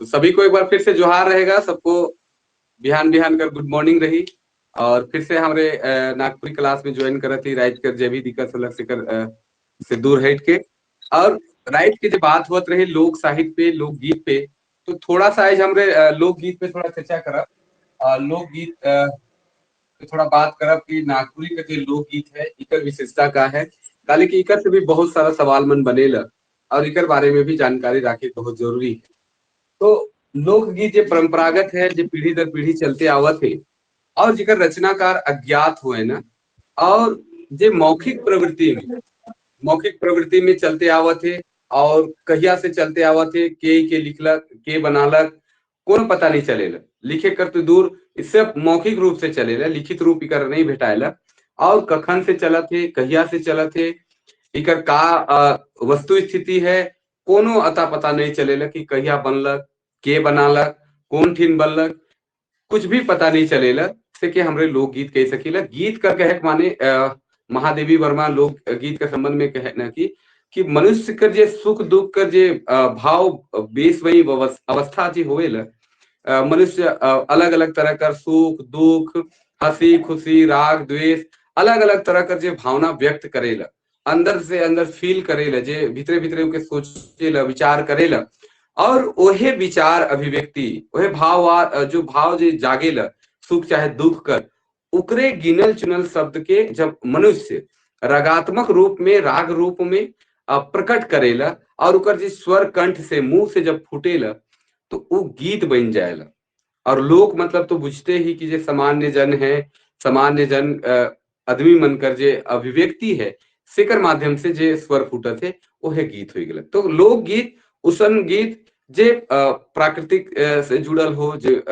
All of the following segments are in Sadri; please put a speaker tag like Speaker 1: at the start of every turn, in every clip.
Speaker 1: तो सभी को एक बार फिर से जोहार रहेगा, सबको बिहान बिहान कर गुड मॉर्निंग रही। और फिर से हमरे नागपुरी क्लास में ज्वाइन करत ही रात कर जे भी दिक्कत होलक से कर से दूर हट के। और रात के जो बात होत रही लोक साहित्य पे, लोकगीत पे, तो थोड़ा सा आज हमरे लोकगीत पे थोड़ा चर्चा करब। लोकगीत पे थोड़ा बात करब कि नागपुरी के जो लोकगीत है इकर विशेषता का है, काले कि इकर से भी बहुत सारा सवाल मन बनेला और इकर बारे में भी जानकारी रखे बहुत जरूरी है। तो लोकगीत जो परंपरागत है, जो पीढ़ी दर पीढ़ी चलते आवत है और जिकर रचनाकार अज्ञात हुए ना, और जे मौखिक प्रवृत्ति में चलते आवत है और कहिया से चलते आवत है, के लिखलक के बनालक कोनो पता नहीं चलेला। लिखे कर तो दूर, इससे मौखिक रूप से चलेला, लिखित रूप इकर नहीं भेटाएला। और कखन से चलत है, कहिया से चलत है, इकर का वस्तु स्थिति है, कोनो अता पता नहीं चलेला कि कहिया बनलक, के बनालक, कौन ठिन बनलक, कुछ भी पता नहीं चलेला। से के हमरे लोकगीत कह सकीला। गीत कर कहे माने महादेवी वर्मा लोक गीत के संबंध में कहे ना कि मनुष्य कर जे सुख दुख कर जे भाव बेस वही अवस्था जी होवेला, मनुष्य अलग अलग तरह कर सुख दुख, हंसी खुशी, राग द्वेष, अलग अलग तरह कर जे भावना व्यक्त करेला, अंदर से अंदर फील करेला, जे भीतरे भीतरे उके सोचेला, विचार करेला, और ओहे विचार अभिव्यक्ति, ओहे भाव जो भाव जे जागेला सुख चाहे दुख कर, उकरे गिनल चुनल शब्द के जब मनुष्य रागात्मक रूप में, राग रूप में प्रकट करेला और उकर जे स्वर कंठ से मुंह से जब फूटेला तो वो गीत बन जाएला। और लोक मतलब तो बुझते ही कि जे सामान्य जन है, सामान्य जन आदमी मन कर जे अभिव्यक्ति है सेकर माध्यम से जे स्वर फूटत है वो है गीत हो गया। तो लोकगीत उसन गीत जे प्राकृतिक से जुड़ल हो, जे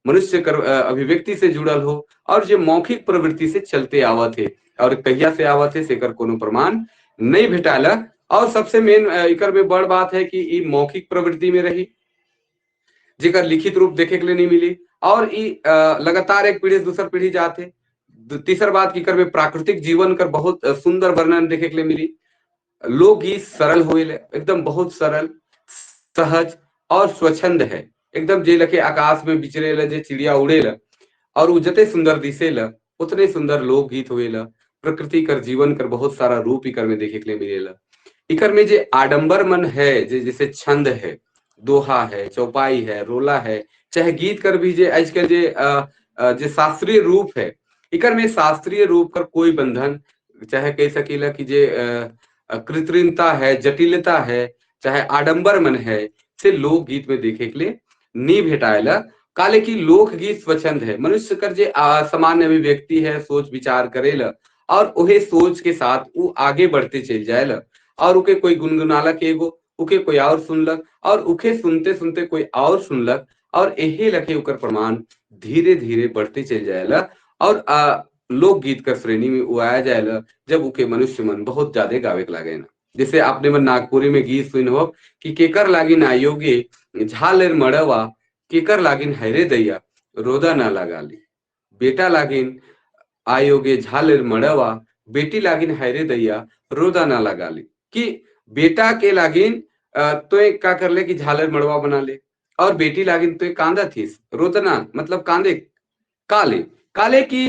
Speaker 1: मनुष्य कर अभिव्यक्ति से जुड़ल हो और जे मौखिक प्रवृत्ति से चलते आवत है और कहिया से आवत है सेकर कोनो प्रमाण नहीं भेटाला। और सबसे मेन इकर में बड़ बात है कि ई मौखिक प्रवृत्ति में रही, जेकर लिखित रूप देखे के लिए नहीं मिली, और ई लगातार एक पीढ़ी से दूसर पीढ़ी जाते। तीसर बात की कर में प्राकृतिक जीवन कर बहुत सुंदर वर्णन देखे के लिए मिली। लोकगीत सरल होइल, एकदम बहुत सरल, सहज और स्वच्छंद है, एकदम जे लके आकाश में बिचरेला, जे चिड़िया उड़ेला और वो जते सुंदर दिसेला उतने सुंदर लोकगीत होएला। प्रकृति कर जीवन कर बहुत सारा रूप इकर में देखे के लिए मिलेला। इकर में जे आडंबर मन है, जे जैसे छंद है, दोहा है, चौपाई है, रोला है, चाहे गीत कर भी जे आजकल जे जे शास्त्रीय रूप है, इकर में शास्त्रीय रूप कर कोई बंधन, चाहे कह सकीला कि जे कृत्रिमता है, जटिलता है, चाहे आडंबर मन है, से लोकगीत में देखे के लिए नी भेटाएला। काले की लोकगीत स्वच्छंद है, मनुष्य कर जे सामान्य अभिव्यक्ति है, सोच विचार करेला और ओहे सोच के साथ वो आगे बढ़ते चल जाएला और उके कोई गुनगुनालक एगो, उके कोई और सुनलक और उके सुनते सुनते कोई और सुनलक और यही लखे उकर प्रमाण धीरे धीरे बढ़ते चल जाएला और लोकगीत कर श्रेणी में वो आया जाएला जब उके मनुष्य मन बहुत ज्यादा गावे के लागे ना। जैसे आपने मन नागपुरी में गीत सुन हो कि केकर लागिन आयोगे झालेर मड़वा, केकर लागिन हैरे दैया रोदा ना लगाली, बेटा लागिन आयोगे झालेर मड़वा, बेटी लागिन हैरे दैया रोदा ना लगाली। कि बेटा के लागिन तो एक का कर ले कि झालर मड़वा बना ले और बेटी लागिन तो एक कांदा थी रोदना मतलब कांदे काले काले की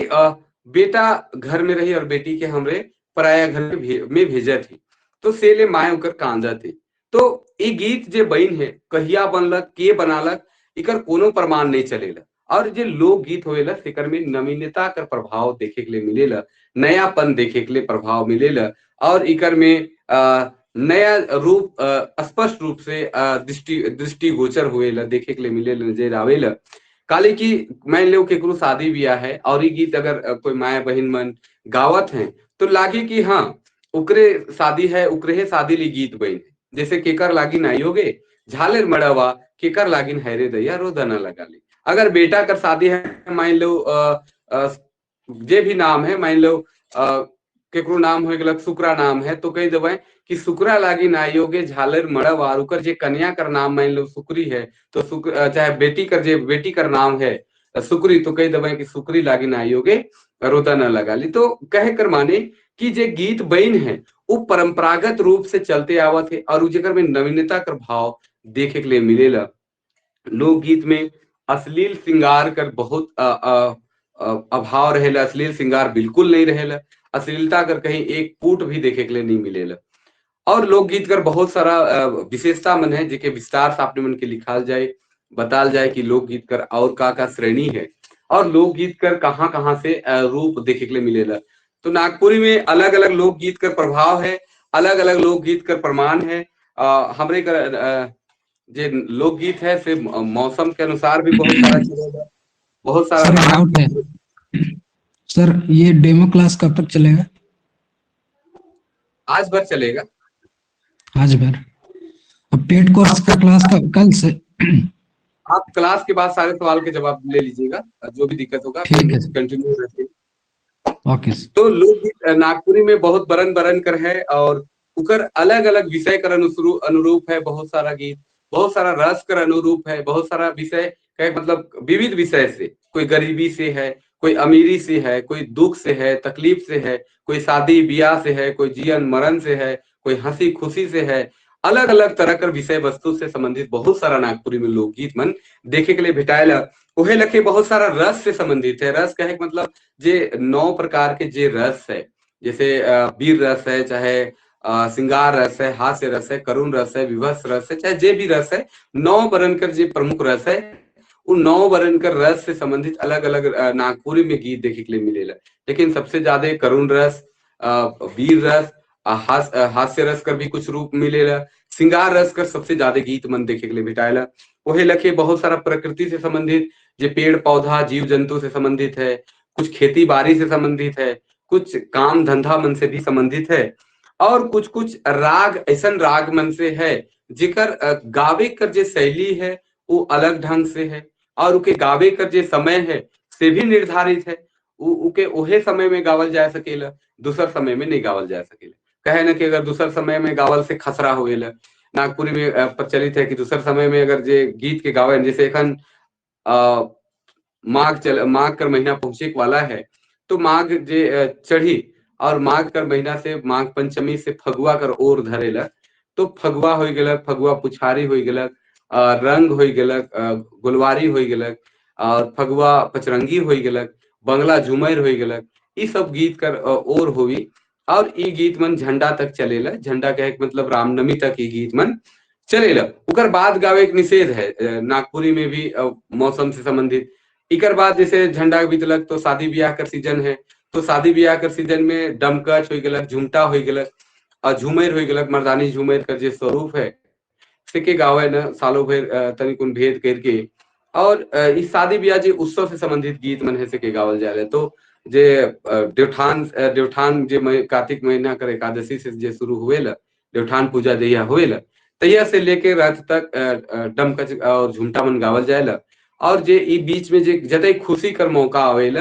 Speaker 1: बेटा घर में रही और बेटी के हमरे पराया घर में भेजा थी तो सेले माए उकर कांदा थी। तो ये गीत जे बइन है कहिया बनलक के बनालक इकर कोनो प्रमाण नहीं चलेला। और जे लोकगीत होएला सेकर में नवीनता कर प्रभाव देखे के लिए मिलेला, नयापन देखे के लिए प्रभाव मिलेला और इकर में नया रूप स्पष्ट रूप से दृष्टिगोचर होएला, देखे के लिए मिलेला, नजर आवेला। काले की मान लो केकरो शादी ब्याह है और ये गीत अगर कोई माए बहन मन गावत हैं तो लागे कि हाँ उकरे शादी है, उकरे है शादी ली गीत बन। जैसे केकर लागिन आयोगे झालेर मड़वा, केकर लागिन हैरे दैया रोदना लगा ली। अगर बेटा कर शादी है मान लो जे भी नाम है, मान लो केकरो नाम हो गलक शुक्रा नाम है तो कह देवे कि शुक्रा लागिन आयोगे झालर मड़वा, उकर जे कन्या कर नाम मान लो सुकरी है तो चाहे बेटी कर जे बेटी कर नाम है सुकरी तो कह देवे कि सुकरी लागिन आयोगे रोदा न लगा ली। तो कहे कर माने कि जे गीत बइन है वो परंपरागत रूप से चलते आवत है और जेकर में नवीनता कर भाव देखे के लिए मिलेला। लोकगीत में अश्लील श्रृंगार कर बहुत अभाव रहेला, अश्लील श्रृंगार बिल्कुल नहीं रहेला, अश्लीलता कर कहीं एक पुट भी देखे के लिए नहीं मिलेला। और लोकगीत कर बहुत सारा विशेषता मन है जेके विस्तार से आपने मन के लिखाल जाए, बताल जाए कि लोकगीत कर और का का श्रेणी है और लोकगीत कर कहाँ कहाँ से रूप देखे के लिए मिलेला। तो नागपुरी में अलग अलग लोकगीत कर प्रभाव है, अलग अलग लोकगीत कर प्रमाण है। हमरे कर जे लोकगीत है से मौसम के अनुसार भी बहुत सारा चलेगा, बहुत सारा।
Speaker 2: सर डाउट है सर, ये डेमो क्लास कब तक चलेगा?
Speaker 1: आज भर चलेगा।
Speaker 2: आज भर। अब पेड कोर्स का क्लास कब? कल से।
Speaker 1: आप क्लास के बाद सारे सवाल के जवाब ले लीजिएगा, जो भी दिक्कत होगा।
Speaker 2: ठीक है।
Speaker 1: कंटिन्यू रखिए।
Speaker 2: ओके।
Speaker 1: तो लोकगीत नागपुरी में बहुत बरन बरन कर है और उकर अलग अलग विषय कर अनुरूप है। बहुत सारा गीत बहुत सारा रस कर अनुरूप है, बहुत सारा विषय का मतलब विविध विषय से, कोई गरीबी से है, कोई अमीरी से है, कोई दुख से है, तकलीफ से है, कोई शादी ब्याह से है, कोई जीवन मरण से है, कोई हंसी खुशी से है। अलग अलग तरह कर विषय वस्तु से संबंधित बहुत सारा नागपुरी में लोकगीत मन देखे के लिए भेटाएला। ओहे लखे बहुत सारा रस से संबंधित है। रस कहे के मतलब जे 9 प्रकार के जे रस है, जैसे वीर रस है, चाहे श्रृंगार रस है, हास्य रस है, करुण रस है, विभत्स रस है, चाहे जे भी रस है, 9 वर्ण कर जे प्रमुख रस है, उन 9 वर्ण कर रस से संबंधित अलग अलग नागपुरी में गीत देखे के लिए मिलेला। लेकिन सबसे ज्यादा करुण रस, वीर रस, हास्य रस कर भी कुछ रूप मिलेला, श्रृंगार रस कर सबसे ज्यादा गीत मन देखे के लिए भेटाएला। वही लखे बहुत सारा प्रकृति से संबंधित, जे पेड़ पौधा जीव जंतु से संबंधित है, कुछ खेती बाड़ी से संबंधित है, कुछ काम धंधा मन से भी संबंधित है, और कुछ कुछ राग ऐसा राग मन से है जिकर गावे कर जे शैली है वो अलग ढंग से है और उके गावे कर जे समय है से भी निर्धारित है। उके ओहे समय में गावल जा सकेला, दूसर समय में नहीं गावल जा सकेला। कहे न कि अगर दूसर समय में गावल से खसरा होवेला। नागपुरी में प्रचलित है कि दूसर समय में अगर जे गीत के गावे, जैसे एखन माघ चल, माघ कर महीना पहुंचे वाला है, तो माघ जे चढ़ी और माघ कर महीना से माघ पंचमी से फगुआ कर ओर धरेला, तो फगुआ हो गेलक, फगुआ पुछारी हो गेलक, रंग हो गेलक, गुलवारी हो गेलक, और फगुआ पचरंगी हो गेलक, बंगला झुमर हो गेलक, ई सब गीत कर ओर होवी। और ई गीत मन झंडा तक चलेला। झंडा कहे के मतलब रामनवमी तक ई गीत मन चलेला। उकर बाद गावे के निषेध है नागपुरी में भी मौसम से संबंधित। इकर बाद जैसे झंडा बीतलक तो शादी ब्याह कर सीजन है, तो शादी ब्याह कर सीजन में डमकच हो गेलक, झुमटा हो गेलक और झूमेर हो गेलक, मर्दानी झूमेर कर जे स्वरूप है से के गावे न सालों भर तनिकुन भेद करके। और इस शादी ब्याह जे उत्सव से संबंधित गीत मन है से के गावल जाए। तो जे देवठान देवठान जे कार्तिक महीना कर एकादशी से जे शुरू हुए ला, देवठान पूजा जहिया हुए ला, तहिया से लेके रात तक डमकच और झुमटा मन गावल जाएला। और जे ई बीच में जे जते खुशी कर मौका आवेला,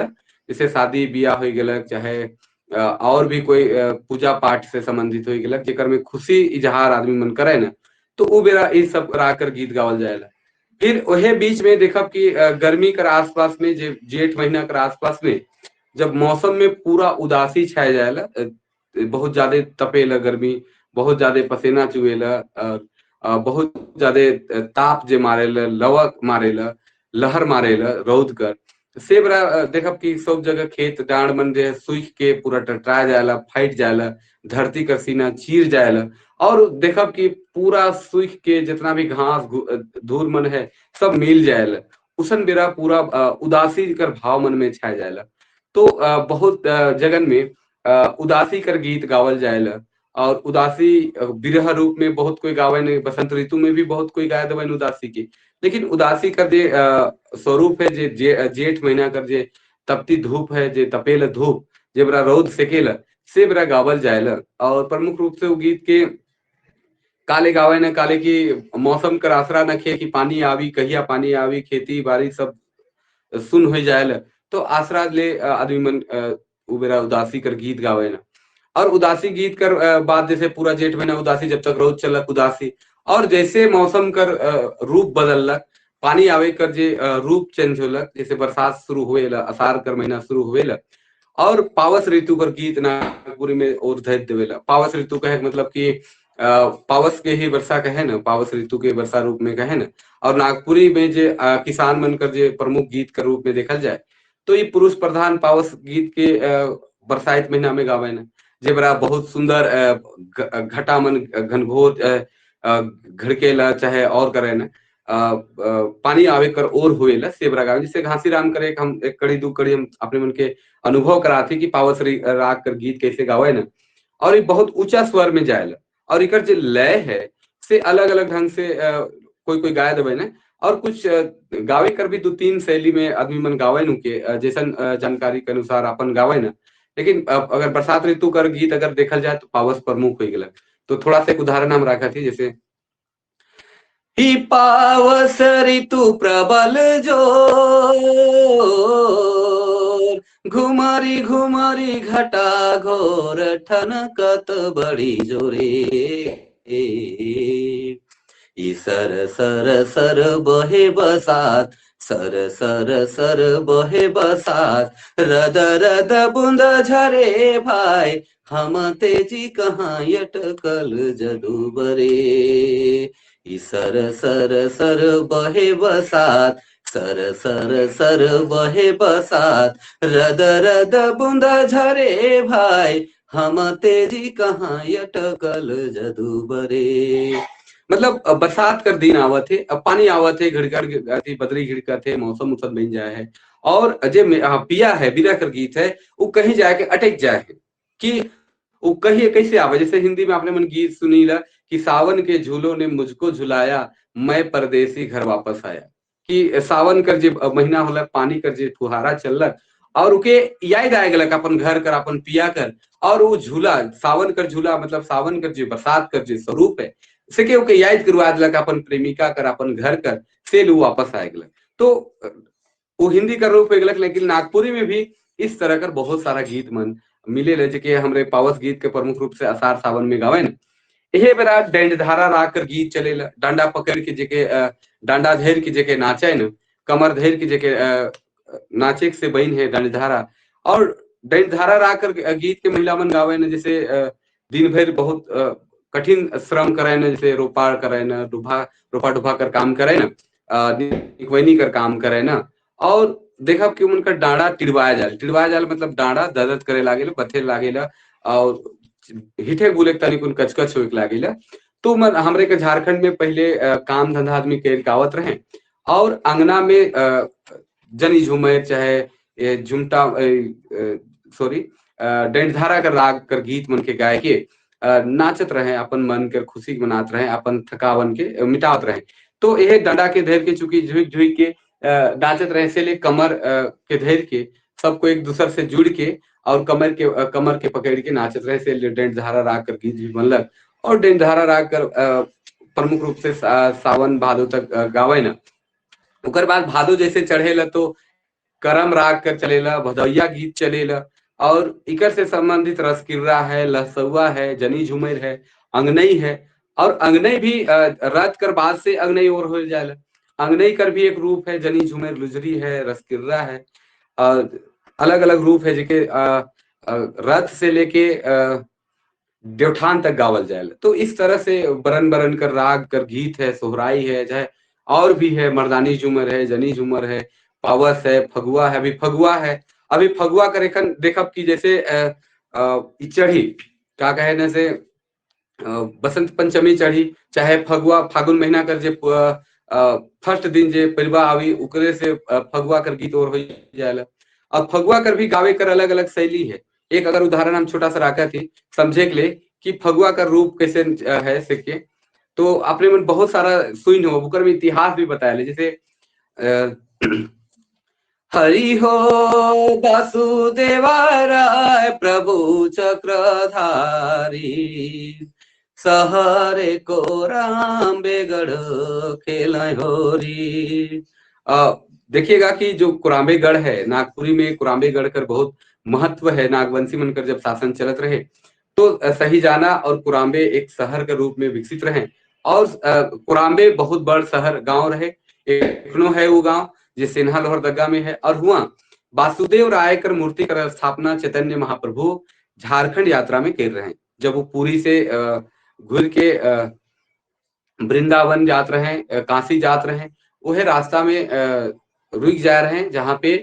Speaker 1: जैसे शादी ब्याह हो गेलक, चाहे और भी कोई पूजा पाठ से संबंधित हो गेलक, जेकर में खुशी इजहार आदमी मन करे न, तो उ बेरा ई सब राकर गीत गावल जाएला। फिर वही बीच में देखब कि गर्मी कर आसपास में जे जेठ महीना कर आसपास में जब मौसम में पूरा उदासी छाया जाएला, बहुत ज्यादा तपेला गर्मी, बहुत ज्यादा पसीना चुएला, बहुत ज्यादा ताप जे मारेला, लवक मारेला, लहर मारेला रौद कर से बड़ा देखब कि सब जगह खेत डांड मन जे सूख के पूरा टटरा जाएला, फट जाएला, धरती कर सीना चीर जाएला। और देखब कि पूरा सूख के जितना भी घास धूल मन है सब मिल जाएला। उसन बेरा पूरा उदासी कर भाव मन में छा जाएला। तो बहुत जगन में उदासी कर गीत गावल जाएला। और उदासी विरह रूप में बहुत कोई गावे नहीं, बसंत ऋतु में भी बहुत कोई गाए देवन उदासी की। लेकिन उदासी कर जे स्वरूप है, जे, जे जेठ महीना कर जे तपती धूप है, जे तपेल धूप, जे बरा रौद सेकेला, से बरा गावल जाएला। और प्रमुख रूप से वो गीत के काले गावे न काले की मौसम कर आसरा न खे कि पानी आवी, कहिया पानी आवी, खेती बाड़ी सब सुन हो जाएला, तो आसरा ले आदमी मन उबेरा उदासी कर गीत गावे न। और उदासी गीत कर बाद जैसे पूरा जेठ महीना उदासी, जब तक रौद चलक उदासी, और जैसे मौसम कर रूप बदलक, पानी आवे कर जे रूप चेंज होलक, जैसे बरसात शुरू हुए, अषाढ़ कर महीना शुरू हुए, और पावस ऋतु कर गीत नागपुरी में और धैर्य देवेला। पावस ऋतु कहे मतलब कि पावस के ही वर्षा कहे न, पावस ऋतु के वर्षा रूप में कहे न। और नागपुरी में जे किसान मन कर जे प्रमुख गीत के रूप में देखल जाए तो ये पुरुष प्रधान पावस गीत के बरसात महीना में गावे न, जे बड़ा बहुत सुंदर घटा मन घनघोर घड़केला चाहे और करे न, पानी आवे कर और हुएला से बड़ा गावे। जैसे घासी राम करे हम एक कड़ी दो कड़ी हम अपने मन के अनुभव कराते कि पावस राग कर गीत कैसे गावे न, और ये बहुत ऊंचा स्वर में जाएला और इकर जो लय है से अलग अलग ढंग से कोई कोई गाय देवे न, और कुछ गावे कर भी दो तीन शैली में आदमी मन गावे नु के जैसन जानकारी के अनुसार अपन गावे न। लेकिन अगर बरसात ऋतु कर गीत अगर देखल जाए तो पावस प्रमुख हो गया। तो थोड़ा सा एक उदाहरण हम रखा थी, जैसे ही पावस ऋतु प्रबल जो घुमारी घुमारी घटा घोर ठनकत बड़ी जोरे, ई सर सर सर बहे बसात, सर सर सर बहे बसात, रद रद बूंद झरे भाई, हम तेजी कहाँ अटकल जदू बरे, ई सर सर सर बहे बसात, सर सर सर बहे बसात, रद रद बूंद झरे भाई, हम तेजी कहाँ अटकल जदू बरे। मतलब बरसात कर दिन आवत है, अब पानी आवत है, घड़घड़ बदरी घिड़कत है, मौसम उसम बन जाए है, और जे पिया है बिरा कर गीत है वो कहीं जाके अटक जाए है कि वो कहीं कैसे आवे। जैसे हिंदी में आपने मन गीत सुनी ला कि सावन के झूलों ने मुझको झुलाया, मैं परदेसी घर वापस आया, कि सावन कर जे महीना होला पानी कर जे फुहारा चलक और उके याद आए गलक अपन घर कर अपन पिया कर, और वो झूला सावन कर झूला मतलब सावन कर जे बरसात कर जे स्वरूप है से के ओके याद करवा दिलक अपन प्रेमिका कर अपन घर कर से लू वापस आए गलक। तो वो हिंदी का रूप गलक, लेकिन नागपुरी में भी इस तरह कर बहुत सारा गीत मन मिले ले, जो हमरे पावस गीत के प्रमुख रूप से आषाढ़ सावन में गावे न। यही बेरा डंडधारा राग कर गीत चले, डंडा पकड़ के जेके डंडा धर के जेके नाचे न, कमर धर के जेके नाचे से बहन है डंडधारा। और डंडधारा राग कर गीत के महिला मन गावे न, जैसे दिन भर बहुत कठिन श्रम करे न, जैसे रोपा करे न, रोपा डुबा कर काम करे न, निकवैनी कर काम करे न, और देखब कि उनका डांडा टिड़वाया जाए, टिड़वाया जाए मतलब डांडा दर्द करे लागेला, बथे लागेला और हिठे गुले तनिक उन कचकच होए लागेला। तो मन हमरे के झारखंड में पहले काम धंधा आदमी के गावत रहे और अंगना में जनी झूमर चाहे झुमटा सॉरी डंडधारा कर राग कर गीत मन के गाय के नाचत रहे, अपन मन के खुशी मनात रहे, अपन थकावन के मिटावत रहे। तो यह डंडा के धर के चूंकि झुक झुक के नाचत रहे, इसलिए कमर के धर के सबको एक दूसर से जुड़ के और कमर के पकड़ के नाचत रहे, इसलिए डंडधारा राग कर गीत भी बनलक। और डंडधारा राग कर प्रमुख रूप से सावन भादो तक गावे न। ओकर बाद भादो जैसे चढ़ेला तो करम राग कर चलेला, भदौया गीत चलेला, और इकर से संबंधित रसकिर्रा है, लहसुआ है, जनी झुमेर है, अंगनई है। और अंगनई भी रथ कर बाद से अंगनई और हो जाए, अंगनई कर भी एक रूप है, जनी झुमेर लुजरी है, रसकिर्रा है, अलग अलग रूप है जेके रथ से लेके देवठान तक गावल जाए। तो इस तरह से बरन बरन कर राग कर गीत है, सोहराई है, चाहे और भी है, मर्दानी झूमर है, जनी झूमर है, पावस है, फगुआ है। अभी फगुआ है, अभी फगुआ कर एखन देखब कि जैसे चढ़ी क्या कहे न से बसंत पंचमी चढ़ी, चाहे फगुआ फागुन महीना कर जे फर्स्ट दिन जे परिवा आवी उकरे से फगुआ कर गीत और हो जाए। और फगुआ कर भी गावे कर अलग अलग शैली है। एक अगर उदाहरण हम छोटा सा रखा थी समझे के लिए कि फगुआ का रूप कैसे है सिक्के, तो अपने मन बहुत सारा सुन हो, उकर में इतिहास भी बताया। जैसे हरि हो वासुदेवा राय प्रभु चक्रधारी, सहरे को राम बेगढ़ खेल होरी। देखिएगा कि जो कुराम्बेगढ़ है नागपुरी में, कुराम्बेगढ़ कर बहुत महत्व है। नागवंशी मनकर जब शासन चलत रहे तो सहीजाना और कुराम्बे एक शहर के रूप में विकसित रहे, और कुराम्बे बहुत बड़ शहर गांव रहे, एखनो है वो गांव जो सिन्हा लोहरदगा में है। और हुआ वासुदेव राय कर मूर्ति कर स्थापना चैतन्य महाप्रभु झारखंड यात्रा में कर रहे हैं, जब वो पुरी से घुर के वृंदावन जात रहे, काशी जात रहे, वह रास्ता में रुक जा रहे हैं जहाँ पे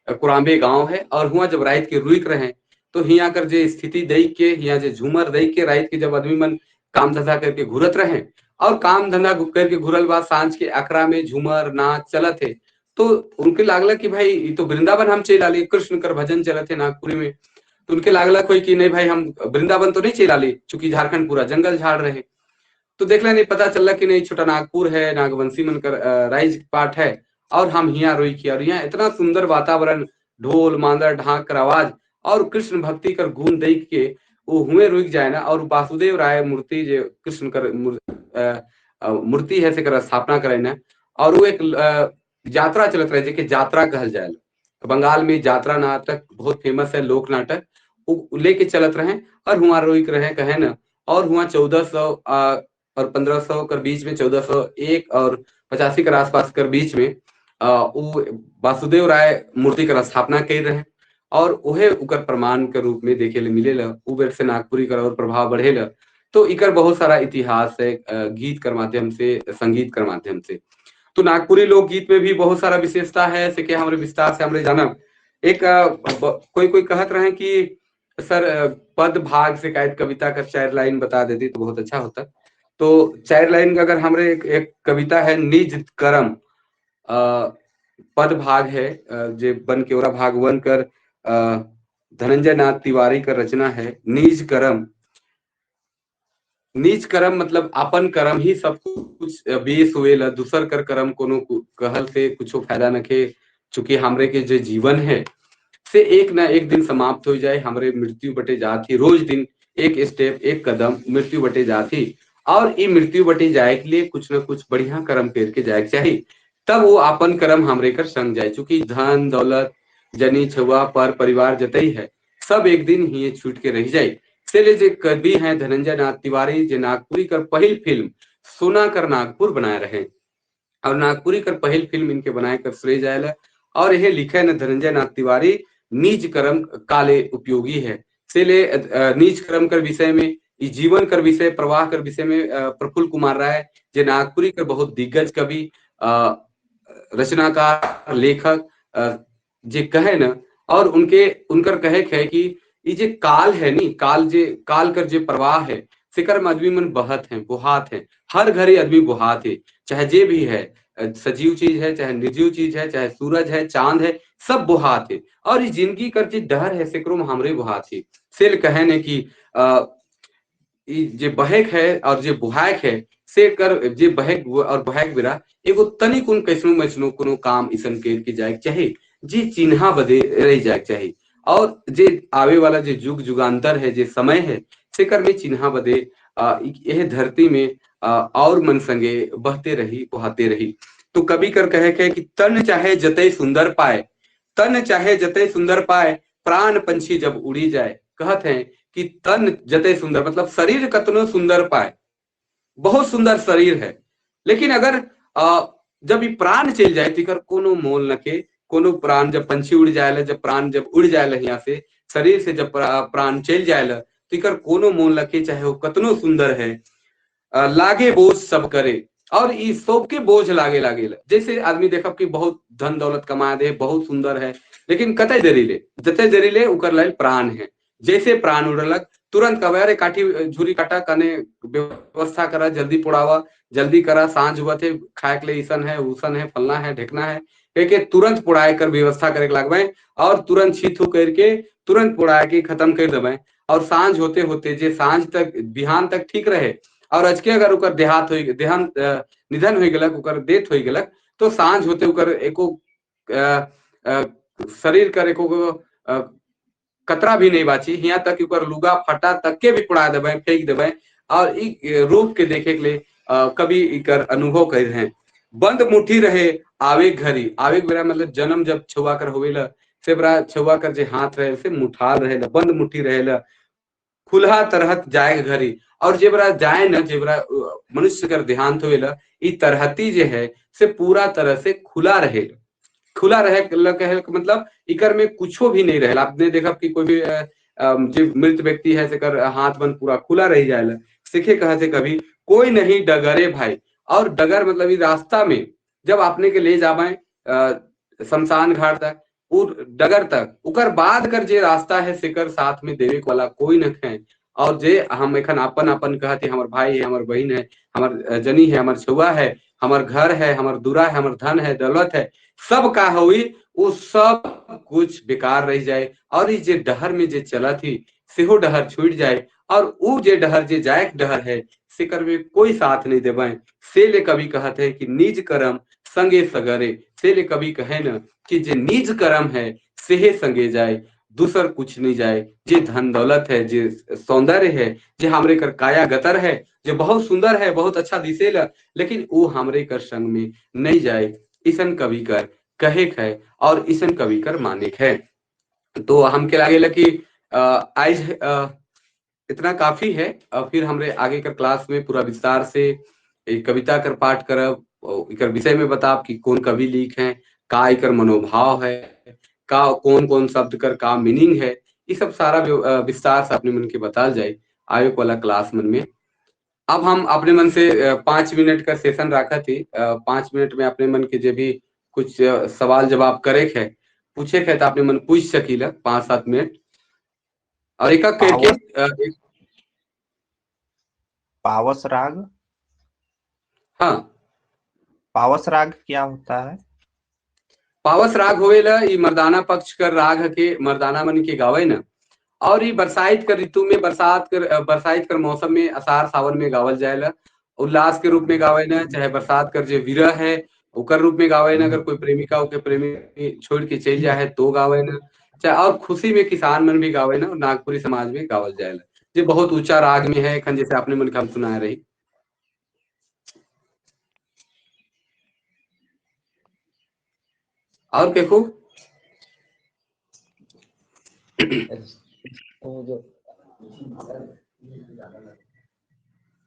Speaker 1: कुराम्बे गांव है। और हुआ जब रात के रुक रहे तो हिया कर जे स्थिति देख के, हिया जे झूमर देख के रात के जब आदमी मन काम धंधा करके घुरत रहे और काम धंधा करके घुरल बाद सांझ के अखरा में झूमर नाच चलत है, तो उनके लागला कि भाई ये तो वृंदावन हम चल आली, कृष्ण कर भजन चलत है नागपुरी में। तो उनके लागला कोई कि नहीं भाई हम वृंदावन तो नहीं चल आली, चूंकि झारखंड पूरा जंगल झाड़ रहे। तो देखला नहीं पता चला कि नहीं छोटा नागपुर है, नागवंशी मन कर राइज पाठ है और हम हिया रोई किया। और यहाँ इतना सुंदर वातावरण, ढोल मांदर ढाक कर आवाज और कृष्ण भक्ति कर गुण देख के वो हुए रुक जाए ना। और वासुदेव राय मूर्ति जो कृष्ण कर मूर्ति है से कर स्थापना करे ना। और वो एक यात्रा चलत रहे जेके जात्रा कहल जाए। बंगाल में जात्रा नाटक बहुत फेमस है, लोक नाटक, वो लेके चलत रहे और हुआ रोक रहे कहे ना। और हुआ 1400 और 1500 कर बीच में, 1401 और 85 कर आसपास कर बीच में वो वासुदेव राय मूर्ति कर स्थापना कर रहे और वह उकर प्रमाण के रूप में देखे ले मिले ला। उ से नागपुरी कर और प्रभाव बढ़े ला। तो इकर बहुत सारा इतिहास है गीत कर माध्यम से, संगीत कर माध्यम से। तो नागपुरी लोकगीत में भी बहुत सारा विशेषता है, से कि हमरे विस्तार से हमरे जाना। एक कोई कोई कहत रहे कि सर पद भाग से कायद कविता का 4 लाइन बता देती तो बहुत अच्छा होता। तो 4 लाइन का अगर हमरे एक कविता है निज करम, पद भाग है, जे बन केवरा भाग 1 कर धनंजय नाथ तिवारी का रचना है। निज करम, निज करम मतलब अपन करम ही सब कुछ बेस हुए, दूसर कर करम कोनो कहल से कुछ फायदा न खे। चूंकि हमरे के जो जीवन है से एक ना एक दिन समाप्त हो जाए, हमरे मृत्यु बटे जाती, रोज दिन एक स्टेप एक कदम मृत्यु बटे जाती। और ये मृत्यु बटे जाए के लिए कुछ ना कुछ बढ़िया कर्म करके जाए के चाहिए, तब वो अपन कर्म हमरे कर संग जाए। चूंकि धन दौलत जनी छुआ पर परिवार जतई है सब एक दिन ही छूट के रह जाए। से जे कवि हैं धनंजय नाथ तिवारी जे नागपुरी कर पहिल फिल्म सोना कर नागपुर बनाए रहे और नागपुरी कर पहिल फिल्म इनके बनाए कर श्रेय जायला। और यह लिखे न धनंजय नाथ तिवारी निज कर्म काले उपयोगी है। से ले निज कर्म कर विषय में, जीवन कर विषय, प्रवाह कर विषय में प्रफुल्ल कुमार राय जे नागपुरी कर बहुत दिग्गज कवि, रचनाकार, लेखक जे कहे न। और उनके उनकर कहे है कि ये जे काल है नी, काल जे काल कर जे प्रवाह है सिकर में आदमी मन बहत है, बुहात है, हर घड़ी आदमी बुहात है, चाहे जे भी है, सजीव चीज है, चाहे निर्जीव चीज है, चाहे सूरज है, चांद है, सब बुहात है। और ये जिंदगी कर जे डहर है सिकरो में हमरे बुहात है। सेल कहे ने कि जे बहेक है और जे बुहायक है से कर जे बहेक और बुहायक बिरा एगो तनिक उन कैसनो मैसनो कोनो काम इसन के जाए चाहे जे चिन्हा बदे रह जाए चाहे। और जे आवे वाला जे जुग जुगांतर है, जे समय है, सेकर में चिन्हा बदे यह धरती में और मन संगे बहते रही बहाते रही। तो कवि कर कहे के कि तन चाहे जते सुंदर पाए, तन चाहे जते सुंदर पाए, प्राण पंछी जब उड़ी जाए। कहते हैं कि तन जते सुंदर मतलब शरीर कतनो सुंदर पाए, बहुत सुंदर शरीर है, लेकिन अगर जब ये प्राण चल जाए तो कोनो मोल न के, कोनो प्राण जब पंछी उड़ जाए, जब प्राण जब उड़ जाए यहाँ से शरीर से जब प्राण चल जाए तो इकर कोनो मोल न के, चाहे वो कतनो सुंदर है। लागे बोझ सब करे और ई सबके बोझ लागे लागे। जैसे आदमी देखब कि बहुत धन दौलत कमा दे, बहुत सुंदर है, लेकिन कते देरी ले, जते देरी ले उकर लाइल प्राण है। जैसे प्राण उड़लक तुरंत कहबे अरे काठी झुरी काटा कने व्यवस्था करा, जल्दी पोड़ावा, जल्दी करा, सांझ हुआ थे खाए के लिए ईसन है उसन है फलना है ढेकना है, के तुरंत पोड़ाए कर व्यवस्था करे लगबे और तुरंत छीथू करके तुरंत पोड़ाए के खत्म कर देबे। और सांझ होते होते जे सांझ तक बिहान तक ठीक रहे और अजके अगर उकर देहात हो देहांत निधन हो गलक, उकर डेथ हो गलक, तो सांझ होते उकर एको शरीर कर एको कतरा भी नहीं बाची, यहाँ तक उकर लुगा फटा तक के भी पोड़ा देबे, फेंक देबे। और ई रूप के देखे के लिए कभी इकर अनुभव कर रहे हैं। बंद मुट्ठी रहे आवेग घरी, आवेग बेरा मतलब जन्म जब छुआ कर होवेला से बरा छुआ कर जे हाथ रहे से मुठाल रहे, बंद मुट्ठी रहे, खुलहा तरहत जाए घरी। और जे बरा जाए न, जे बरा मनुष्य कर देहांत होवेला, ई तरहती जे है से पूरा तरह से खुला रहे। खुला रहे कहे मतलब इकर में कुछो भी नहीं रहे। आपने देखा कि कोई भी जे मृत व्यक्ति है सेकर हाथ मन पूरा खुला रह जाएला। सीखे कहते कभी कोई नहीं डगरे भाई, और डगर मतलब रास्ता में जब आपने के ले जावे शमशान घाट तक और डगर तक, उकर बाद कर जे रास्ता है सेकर साथ में देवे वाला कोई न है। और जे हम एखन अपन अपन कहते हमर भाई है, हमर बहन है, हमर जनी है, हमर छुआ है, हमर घर है, हमर दूरा है, हमर धन है, दौलत है, सब का हुई वो सब कुछ बेकार रह जाए। और जे डहर में जे चला थी सेहो डहर छूट जाए, और वो जे डहर जे जायक डहर है सेकर में कोई साथ नहीं देवे। से ले कभी कहते है कि निज कर्म संगे सगरे, से ले कभी कहे न कि जे निज कर्म है सेहे संगे जाए, दूसर कुछ नहीं जाए। जे धन दौलत है, जे सौंदर्य है, जे हमरे कर काया गतर है, जे बहुत सुंदर है, बहुत अच्छा दिसेला, लेकिन वो हमरे कर संग में नहीं जाए। इसन कवि कर कहे है और इसन कवि कर माने है। तो हमके लागे कि आज इतना काफी है। फिर हमरे आगे कर क्लास में पूरा विस्तार से एक कविता कर पाठ करब, इकर विषय में बताब कि कौन कवि लिख है, का इकर मनोभाव है, का कौन कौन शब्द कर का मीनिंग है, ये सब सारा विस्तार से अपने मन के बता जाए आयोग वाला क्लास मन में। अब हम अपने मन से 5 मिनट का सेशन रखा थी। 5 मिनट में अपने मन के जो भी कुछ सवाल जवाब करे है, पूछे है तो अपने मन पूछ सकीला 5-7 मिनट। और एक करके
Speaker 3: पावस राग,
Speaker 1: हाँ
Speaker 3: पावस राग क्या होता है?
Speaker 1: पावस राग होवेला ई मर्दाना पक्ष कर राग के मर्दाना मन के गावे न, और ई बरसात कर ऋतु में, बरसात कर मौसम में असार सावन में गावल जाएला, उल्लास के रूप में गावे न, चाहे बरसात कर जो विरह है उकर रूप में गावे न, अगर कोई प्रेमिका के प्रेमी छोड़ के चल जाए तो गावे न, चाहे और खुशी में किसान मन भी गावे न, और नागपुरी समाज में गावल जाएला। जो बहुत ऊंचा राग में है एखन जैसे आपने मन के हम सुनाए रही। और देखो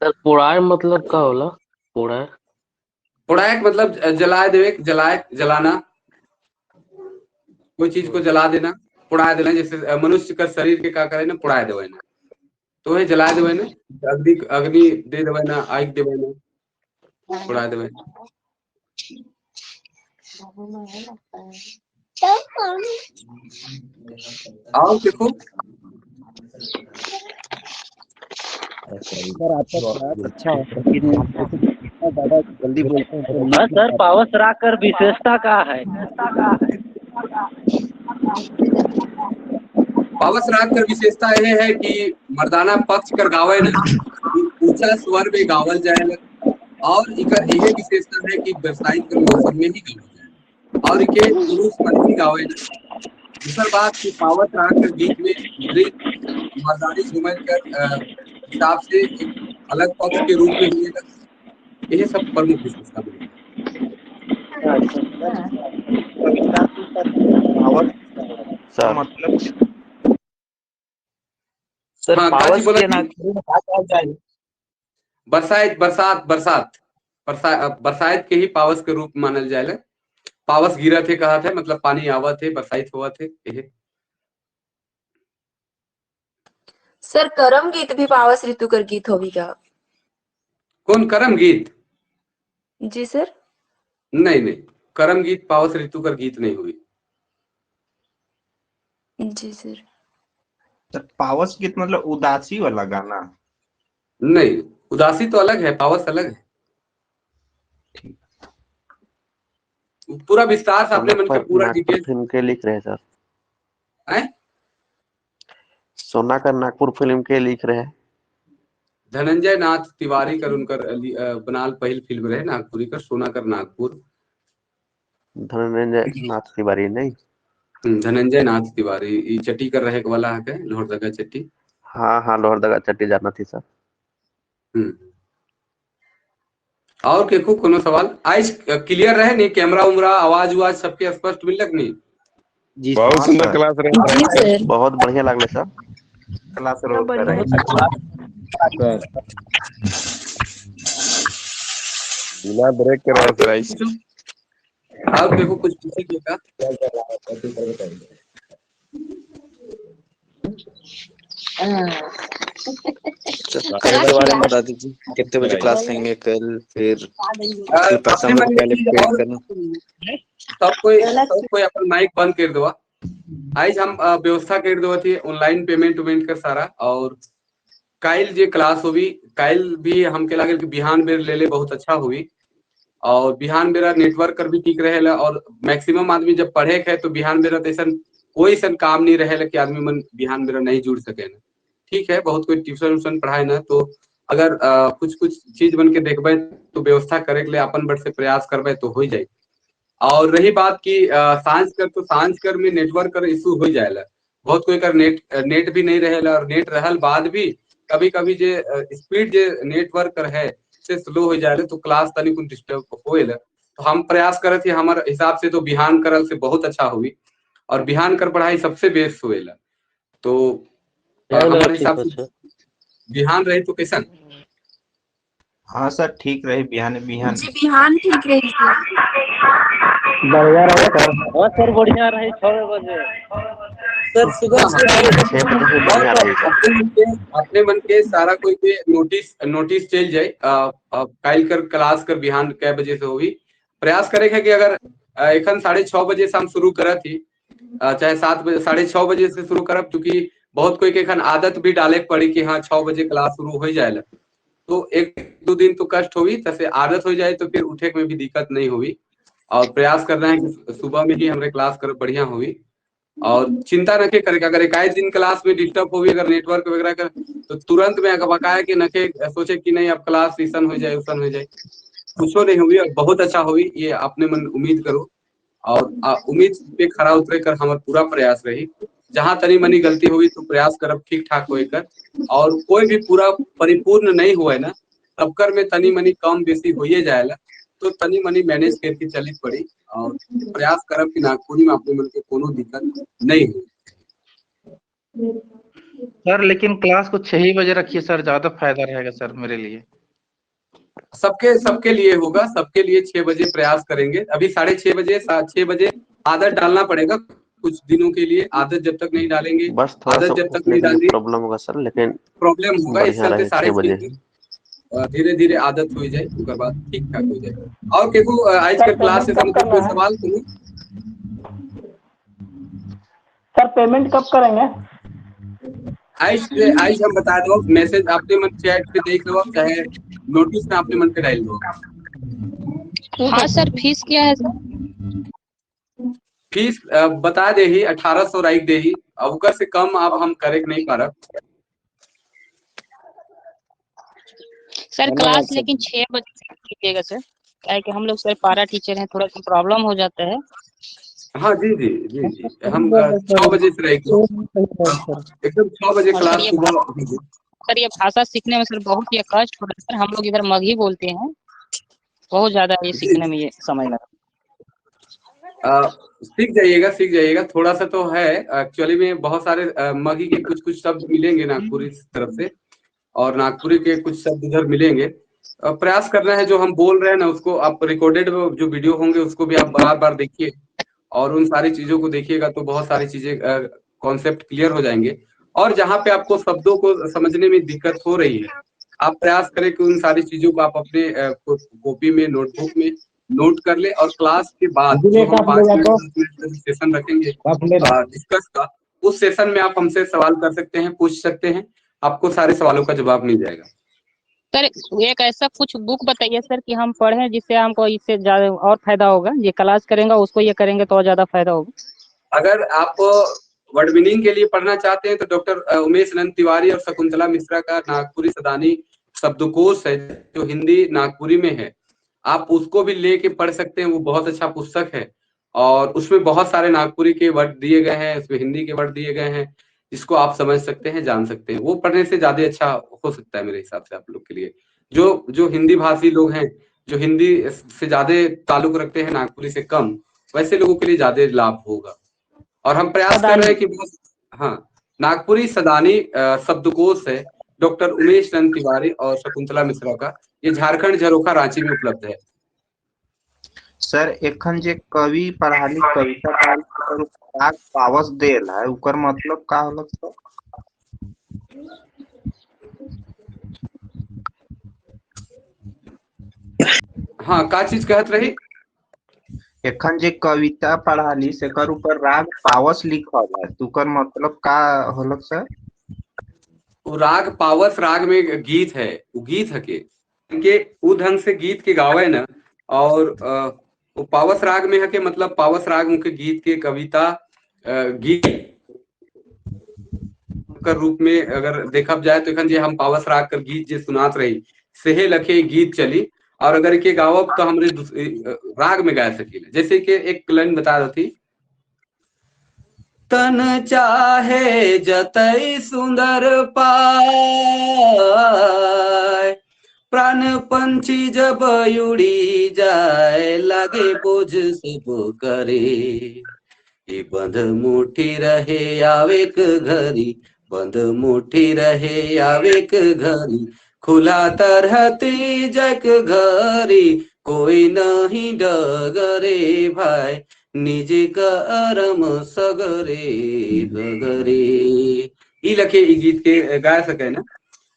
Speaker 4: सर पोड़ाय मतलब का होला? पोड़ाय
Speaker 1: पोड़ाय मतलब जलाए देवे, जलाए जलाना, कोई चीज को जला देना, पोड़ाय देना। जैसे मनुष्य का शरीर के का करे ना, पोड़ाय देवे ना, तो है जलाए देवे ना, अग्नि अग्नि दे देवे ना, आग देवे ना, पोड़ाय देवे। और देखो
Speaker 5: सर आपका क्लास अच्छा है, लेकिन इतना ज्यादा जल्दी बोलते हैं।
Speaker 4: सर पावस राग कर विशेषता का है?
Speaker 1: पावस राग कर विशेषता यह है कि मर्दाना पक्ष कर गावे ना, ऊंचा स्वर में गावल जाए, और इकर यह विशेषता है कि बरसात के मौसम में ही गावल जाए और इके पुरुष मन ही गावे। दूसर बात कि पावस राग के गीत में मर्दानी झूमर कर हिसाब से एक अलग पक्ष के रूप में हुए, यही सब प्रमुख विशेषता है।
Speaker 3: मतलब
Speaker 5: सर
Speaker 1: हाँ,
Speaker 5: पावस
Speaker 1: बोला
Speaker 5: के नागपुरी में का कहल जाए?
Speaker 1: बरसात बरसात बरसात बरसात के ही पावस के रूप मानल जाए। पावस गिरा थे कहा थे, मतलब पानी आवत थे, बरसात हुआ थे।
Speaker 6: सर करम गीत भी पावस ऋतु कर गीत होगी क्या?
Speaker 1: कौन करम गीत?
Speaker 6: जी सर।
Speaker 1: नहीं नहीं, करम गीत पावस ऋतु कर गीत नहीं हुई।
Speaker 6: जी सर।
Speaker 3: सर पावस गीत मतलब उदासी वाला गाना?
Speaker 1: नहीं, उदासी तो अलग है, पावस अलग है।
Speaker 3: ठीक,
Speaker 1: पूरा विस्तार से अपने मन के पूरा डिटेल
Speaker 7: फिल्म के लिख रहे हैं सर।
Speaker 1: हैं?
Speaker 7: सोना का नागपुर फिल्म के लिख रहे हैं
Speaker 1: धनंजय नाथ तिवारी कर उनकर बनाल पहल फिल्म रहे नागपुरी कर, सोना कर नागपुर।
Speaker 7: धनंजय नाथ तिवारी नहीं?
Speaker 1: धनंजय नाथ तिवारी ई चट्टी कर रहे वाला है लोहरदगा चट्टी।
Speaker 7: हाँ हाँ लोहरदगा चट्टी जाना थी सर।
Speaker 1: और देखो कोनो सवाल आज क्लियर रहे नहीं? कैमरा उमरा आवाज उवाज सबके स्पष्ट मिलक नहीं?
Speaker 5: जी
Speaker 8: बहुत सुंदर क्लास रहे
Speaker 6: जी सर,
Speaker 7: बहुत बढ़िया लागले सर
Speaker 3: क्लास
Speaker 6: बढ़िया।
Speaker 8: बिना ब्रेक के रहे सर आज।
Speaker 1: और देखो कुछ पूछे का?
Speaker 8: सर कल के बारे में बता दीजिए, कितने बजे क्लास लेंगे कल, फिर फिर पैसा
Speaker 1: अपने
Speaker 8: हम लोग
Speaker 1: मन में
Speaker 8: पहले
Speaker 1: चीज
Speaker 8: पेड
Speaker 1: और
Speaker 8: करना।
Speaker 1: सब कोई अपन माइक बंद कर दो। आज हम व्यवस्था कर दो थी ऑनलाइन पेमेंट उमेंट कर सारा। और काइल जे क्लास होवी, काइल भी हमके लागल कि बिहान बेर ले ले बहुत अच्छा हुई। और बिहान बेरा नेटवर्क कर भी ठीक रहेला, और मैक्सिमम आदमी जब पढ़े के है तो बिहान बेरा तो ऐसा कोई ऐसा काम नहीं रहेला कि आदमी मन बिहान बेरा नहीं जुड़ सके ना। ठीक है, बहुत कोई ट्यूशन व्यूशन पढ़ाए ना, तो अगर कुछ कुछ चीज बन के देखबे तो व्यवस्था करे के लिए अपन बट से प्रयास करबे तो हो जाए। और रही बात की सांझ कर, तो सांझ कर में नेटवर्क कर इशू हो जाएला, बहुत कोई कर नेट नेट भी नहीं रहेला, और नेट रहल बाद भी कभी कभी जे स्पीड जे नेटवर्क कर है से स्लो हो जाएला, तो क्लास तनी कुछ डिस्टर्ब होएला। तो हम प्रयास करत ही हमारे हिसाब से तो बिहान करल से बहुत अच्छा हुई, और बिहान कर पढ़ाई सबसे बेस्ट होएला। तो हमारे हिसाब से बिहान रही तो कैसन?
Speaker 3: हाँ सर ठीक रही, बिहान बिहान
Speaker 6: जी बिहान ठीक रही सर।
Speaker 4: बढ़िया रहे सर। हाँ सर बढ़िया रहे, 6 बजे
Speaker 9: सर सुबह
Speaker 1: हाँ,
Speaker 7: 6 बजे से बढ़िया रही सर।
Speaker 1: अपने मन के सारा कोई के नोटिस नोटिस चल जाए काइल कर क्लास कर बिहान कै बजे से होगी। प्रयास करे है कि अगर एखन 6:30 बजे से हम शुरू करत ही, चाहे 7 बजे 6:30 बजे से शुरू करब, चूंकि बहुत कोई के एखन आदत भी डाले के पड़ी कि हाँ 6 बजे क्लास शुरू हो जाए, तो 1-2 दिन तो कष्ट होगी, तसे आदत हो जाए तो फिर उठे में भी दिक्कत नहीं होगी। और प्रयास करना है कि सुबह में ही हमारे क्लास कर बढ़िया होगी, और चिंता न के करे। अगर एक दिन क्लास में डिस्टर्ब होगी अगर नेटवर्क वगैरह कर, तो तुरंत में अगर बकाया कि नखे सोचे कि नहीं अब क्लास ऐसा हो जाए वैसा हो जाए, कुछो नहीं हुई और बहुत अच्छा हुई, ये अपने मन उम्मीद करो। और उम्मीद पे खरा उतरे कर हमारा पूरा प्रयास रही। जहां तनी मनी गलती हुई तो प्रयास करब ठीक ठाक होए कर, और कोई भी पूरा परिपूर्ण नहीं हुआ है ना, तब कर में तनी मनी कम बेसी होइए जाएला, तो तनी मनी मैनेज करके चली पड़ी। और प्रयास करब कि नागपुरी में अपने मन के कोनो दिक्कत नहीं हो
Speaker 10: सर। लेकिन क्लास को 6 ही बजे रखिए सर, ज्यादा फायदा रहेगा सर मेरे लिए।
Speaker 1: सबके सबके लिए होगा, सबके लिए 6 बजे प्रयास करेंगे। अभी 6:30 बजे 6 बजे आदत डालना पड़ेगा कुछ दिनों के लिए। आदत जब तक नहीं डालेंगे,
Speaker 7: बस थोड़ा
Speaker 1: आदत
Speaker 7: सा
Speaker 1: जब तक
Speaker 7: उठने
Speaker 1: नहीं
Speaker 7: के लिए
Speaker 1: डालेंगे
Speaker 7: प्रॉब्लम होगा सर, लेकिन
Speaker 1: प्रॉब्लम होगा। इस
Speaker 7: बढ़िया
Speaker 1: चलते
Speaker 7: रहे 6 बजे।
Speaker 1: 6:30 धीरे धीरे आदत हो जाए, उसके बाद ठीक ठाक हो जाए। और केकू आज
Speaker 9: सर
Speaker 1: के क्लास
Speaker 9: पेमेंट
Speaker 1: से
Speaker 9: कब
Speaker 1: संबंधित
Speaker 9: करना
Speaker 1: कोई
Speaker 9: है?
Speaker 1: सवाल कोनो?
Speaker 9: सर पेमेंट कब करेंगे?
Speaker 1: आज आज हम बता दो, मैसेज अपने मन चैट पे देख लो, चाहे नोटिस में अपने मन पे डाल दो।
Speaker 9: ठीक
Speaker 11: हाँ
Speaker 9: है
Speaker 11: सर, फीस क्या है सर?
Speaker 1: फीस बता दे ही 1800 राइट दे ही, अब ओकर से कम आप हम करे नहीं पारब।
Speaker 11: सर
Speaker 8: धन्यवाद
Speaker 11: क्लास
Speaker 8: सर।
Speaker 11: लेकिन 6 बजे से कीजिएगा सर, क्या है कि हम लोग सर पारा टीचर हैं, थोड़ा सा प्रॉब्लम हो जाता है।
Speaker 1: हाँ जी जी जी जी, हम 6 बजे से रहेगी, एकदम 6 बजे
Speaker 11: और सर
Speaker 1: क्लास
Speaker 11: ये
Speaker 1: सुबह।
Speaker 11: सर ये भाषा सीखने में सर बहुत ही कष्ट हो रहा है सर, हम लोग इधर मगही बोलते हैं, बहुत ज्यादा ये
Speaker 1: जी
Speaker 11: सीखने में ये समय लगा।
Speaker 1: सीख जाइएगा, सीख जाइएगा, थोड़ा सा तो है। एक्चुअली में बहुत सारे मगही के कुछ कुछ शब्द मिलेंगे नागपुरी तरफ से, और नागपुरी के कुछ शब्द इधर मिलेंगे। प्रयास करना है जो हम बोल रहे हैं ना उसको आप रिकॉर्डेड जो वीडियो होंगे उसको भी आप बार बार देखिए, और उन सारी चीजों को देखिएगा तो बहुत सारी चीजें कॉन्सेप्ट क्लियर हो जाएंगे। और जहाँ पे आपको शब्दों को समझने में दिक्कत हो रही है, आप प्रयास करें कि उन सारी चीजों को आप अपने कॉपी में नोटबुक में नोट कर ले, और क्लास के बाद जो हम 5 मिनट 10 मिनट का सेशन रखेंगे डिस्कस का, उस सेशन में आप हमसे सवाल कर सकते हैं, पूछ सकते हैं, आपको सारे सवालों का जवाब मिल जाएगा।
Speaker 11: सर एक ऐसा कुछ बुक बताइए सर कि हम पढ़ें जिससे हमको इससे ज्यादा और फायदा होगा, ये क्लास करेंगे उसको ये करेंगे तो और ज्यादा फायदा होगा।
Speaker 1: अगर आप वर्ड मीनिंग के लिए पढ़ना चाहते हैं तो डॉक्टर उमेश नंद तिवारी और शकुंतला मिश्रा का नागपुरी सदानी शब्दकोश है जो हिंदी नागपुरी में है, आप उसको भी लेके पढ़ सकते हैं, वो बहुत अच्छा पुस्तक है और उसमें बहुत सारे नागपुरी के वर्ड दिए गए हैं, उसमें हिंदी के वर्ड दिए गए हैं, जिसको आप समझ सकते हैं, जान सकते हैं। वो पढ़ने से ज्यादा अच्छा हो सकता है मेरे हिसाब से आप लोग के लिए, जो जो हिंदी भाषी लोग हैं, जो हिंदी से ज्यादा ताल्लुक रखते हैं नागपुरी से कम, वैसे लोगों के लिए ज्यादा लाभ होगा। और हम प्रयास कर रहे हैं कि बहुत, हाँ, नागपुरी सदानी शब्दकोश है डॉक्टर उमेश नंद तिवारी और शकुंतला मिश्रा का, ये झारखंड झरोखा रांची में उपलब्ध है।
Speaker 3: सर एखन जे कवि पढ़ाली कविता पढ़ाली पावस देल है, उकर मतलब का होला सर?
Speaker 1: हाँ, का चीज कहत रही?
Speaker 3: एखन जे कविता पढ़ाली सेकर ऊपर राग पावस लिखल है, तुकर मतलब का होलक सर?
Speaker 1: वो राग पावस राग में गीत है, वो गीत हके इनके उ ढंग से गीत के गावे न, और वो पावस राग में हके, मतलब पावस राग उनके गीत के कविता गीत कर रूप में अगर देखा जाए तो एखन जे हम पावस राग कर गीत जे सुनात रही सेहे लखे गीत चली, और अगर के गावब तो हमरे राग में गा सकीले। जैसे कि एक लाइन बता रही थी, तन चाहे जतई सुंदर पाए, प्राण पंछी जब उड़ी जाए, लागे बोझ सब करे, ये बंध मुठी रहे आवेक घरी, बंध मुठी रहे आवेक घरी, खुला तरहती जग घरी, कोई नहीं डगरे भाई, निज करम सगरे गगरे। ई लखे ई गीत के गा सके ना,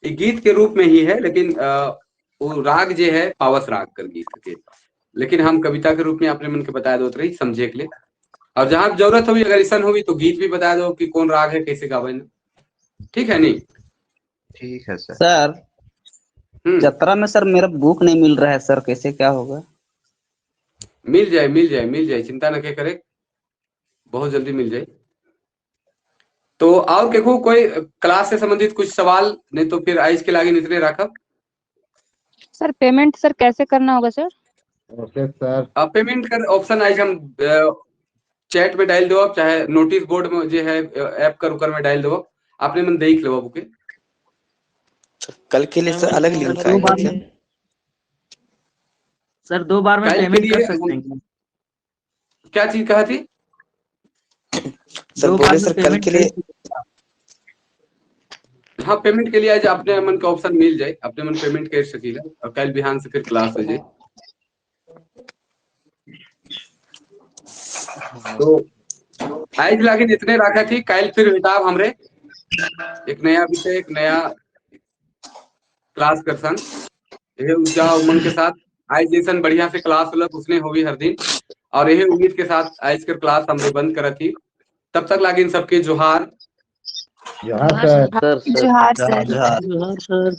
Speaker 1: ई गीत के रूप में ही है, लेकिन वो राग जे है पावस राग कर गीत के, लेकिन हम कविता के रूप में अपने मन के बता दो रही समझे के लिए। और जहां जरूरत होगी अगर ऐसा होगी तो गीत भी बता दो कि कौन राग है कैसे गावे ना, ठीक है? नहीं
Speaker 3: ठीक है सर।
Speaker 12: सर जतरा में सर मेरा बुक नहीं मिल रहा है सर, कैसे क्या होगा?
Speaker 1: मिल जाए, मिल जाए, मिल जाए, चिंता न के करे, बहुत जल्दी मिल जाए। तो और देखो कोई क्लास से संबंधित कुछ सवाल नहीं तो फिर आज के लागे इतने रखब।
Speaker 11: सर पेमेंट सर कैसे करना होगा सर?
Speaker 1: ओके सर, पेमेंट कर ऑप्शन आज हम चैट में डाल दो, आप चाहे नोटिस बोर्ड में जो है ऐप कर उकर में डाल दो, आपने मन देख लो ओके।
Speaker 8: कल के लिए सर अलग लिंक आएगा क्या?
Speaker 9: सर दो बार में पेमेंट कर सकते हैं
Speaker 1: क्या चीज कहा थी
Speaker 8: सर? बोले सर कल के लिए।
Speaker 1: हाँ पेमेंट के लिए आज अपने मन का ऑप्शन मिल जाए, अपने मन पेमेंट कर सकीला, और कल बिहान से फिर क्लास हो जाए। तो आज लागिन इतने रखा थी, कल फिर हिसाब हमरे एक नया विषय एक नया क्लास कर संग यही ऊर्जा उमंग के साथ आज जैसन बढ़िया से क्लास होलक उसने होगी हर दिन, और यही उम्मीद के साथ आज के क्लास हमने बंद करा थी। तब तक लागिन सबके जोहार।
Speaker 4: जोहार सर।
Speaker 6: जोहार सर।
Speaker 5: जोहार सर।